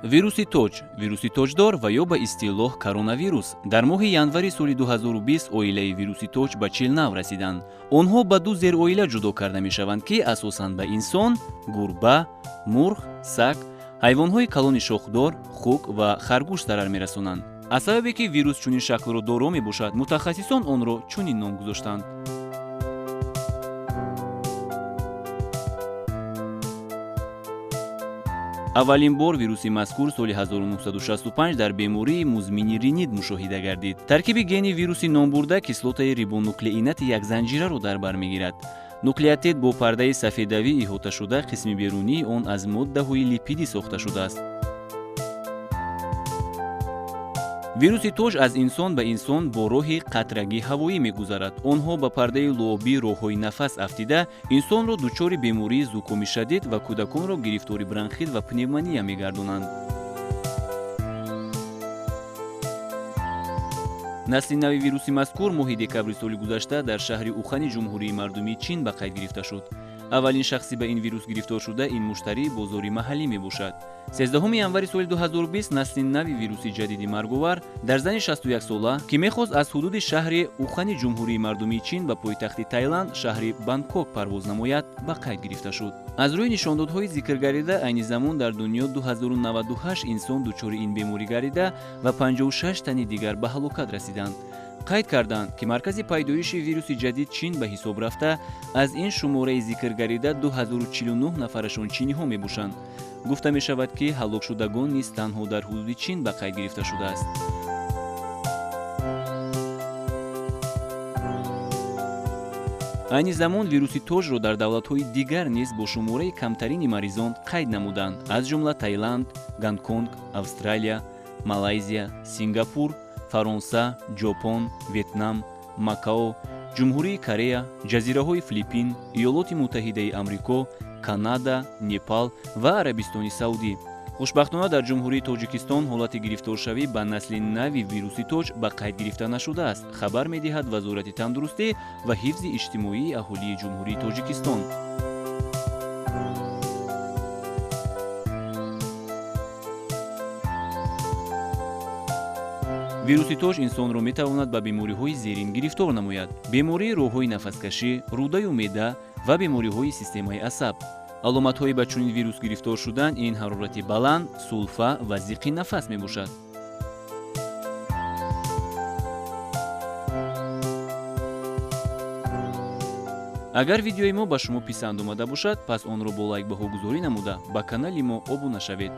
Вируси тоҷ, вируси тоҷдор ва ё ба истилоҳ коронавирус дар моҳи январи соли 2020 оилаи вируси тоҷ ба 40 нав расиданд. Онҳо ба ду зероила ҷудо карда мешаванд, ки асосан ба инсон, гурба, мурғ, саг, ҳайвонҳои калони шохдор, хук ва харгӯш зарар мерасонанд. Аз сабабе ки вирус чунин шаклро доро мебошад, мутахассисон онро чунин ном гузоштанд. Аввалин бор вируси мазкур соли 1965 дар бемории музмини ринит мушоҳида гардид. Таркиби гени вируси номбурда кислотаи рибонуклеинати якзанҷираро дар бар мегирад. Нуклеотид бо пардаи сафедавӣ иҳота шуда, қисми берунии он аз моддаҳои липидӣ сохта шудааст. Вируси тоҷ аз инсон ба инсон бо роҳи қатрагии ҳавоӣ мегузарад. Онҳо ба пардаи луобии роҳҳои нафас афтида, инсонро дучори бемории зукоми шадид ва кӯдаконро гирифтори бронхит ва пневмония мегардонанд. Насли нави вируси мазкур моҳи декабри соли гузашта дар шаҳри Ухани Ҷумҳурии Мардумии Чин ба қайд гирифта шуд. Аввалин шахси ба ин вирус гирифтор шуда ин муштарии бозори маҳаллӣ мебошад. 13 январи соли 2020 насли нави вируси ҷадиди марговар дар зани 61сола, ки мехост аз ҳудуди шаҳри Ухани Ҷумҳурии Мардумии Чин ба пойтахти Тайланд, шаҳри Бангкок парвоз намояд, ба қайд гирифта шуд. Аз рӯи нишондодҳои зикргардида, айни замон дар дунё 2098 инсон дучори ин беморӣ гардида ва 56 тани дигар ба ҳалокат расиданд. Қайд карданд, ки маркази пайдоиши вируси ҷадид Чин ба ҳисоб рафта, аз ин шумораи зикргардида 2049 нафарашон чиниҳо мебошанд. Гуфта мешавад, ки ҳалокшудагон низ танҳо дар ҳудуди Чин ба қайд гирифта шудааст. Айни замон вируси тоҷро дар давлатҳои дигар низ бо шумораи камтарини маризон қайд намуданд, аз ҷумла Таиланд, Гонконг, Австралия, Малайзия, Сингапур, Фаронса, Ҷопон, Ветнам, Макао, Ҷумҳурии Корея, ҷазираҳои Филиппин, Иёлоти Муттаҳидаи Амрико, Канада, Непал ва Арабистони Саудӣ. Хушбахтона дар Ҷумҳурии Тоҷикистон ҳолати гирифторшавӣ ба насли нави вируси тоҷ ба қайд гирифта нашудааст, хабар медиҳад Вазорати тандурустӣ ва ҳифзи иҷтимоии аҳолии Ҷумҳурии Тоҷикистон. Вируси тоҷ инсонро метавонад ба бемориҳои зерин гирифтор намояд: бемории роҳҳои нафаскашӣ, рӯдаю меъда ва бемориҳои системаи асаб. Аломатҳои ба чунин вирус гирифтор шудан ин ҳарорати баланд, сулфа ва зиқи нафас мебошад. Агар видеои мо ба шумо писанд омада бошад, пас онро бо лайк баҳогузорӣ намуда ба канали мо обуна шавед.